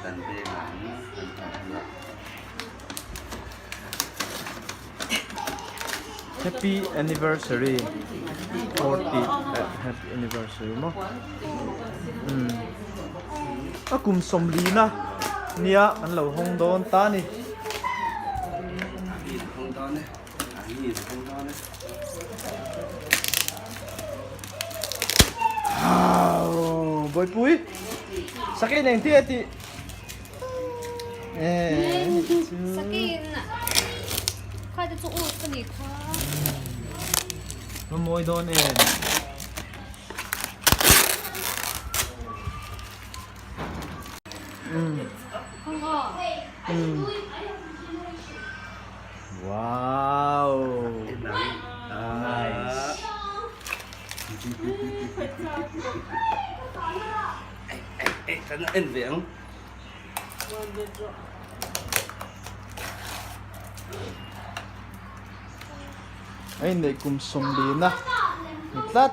Kan veng ang kan hawn hunah. Happy anniversary 40 happy anniversary maw umm a kum sawmlina nia an lo hawng dawn ta a ni. Bawipui sakei nen ti a tih. Sakin khai te chu ut ka ni kha. Ka mawi dawn em. Wow. Nice. Kan en ve ang. A inneih kum sawmlina ni tlat.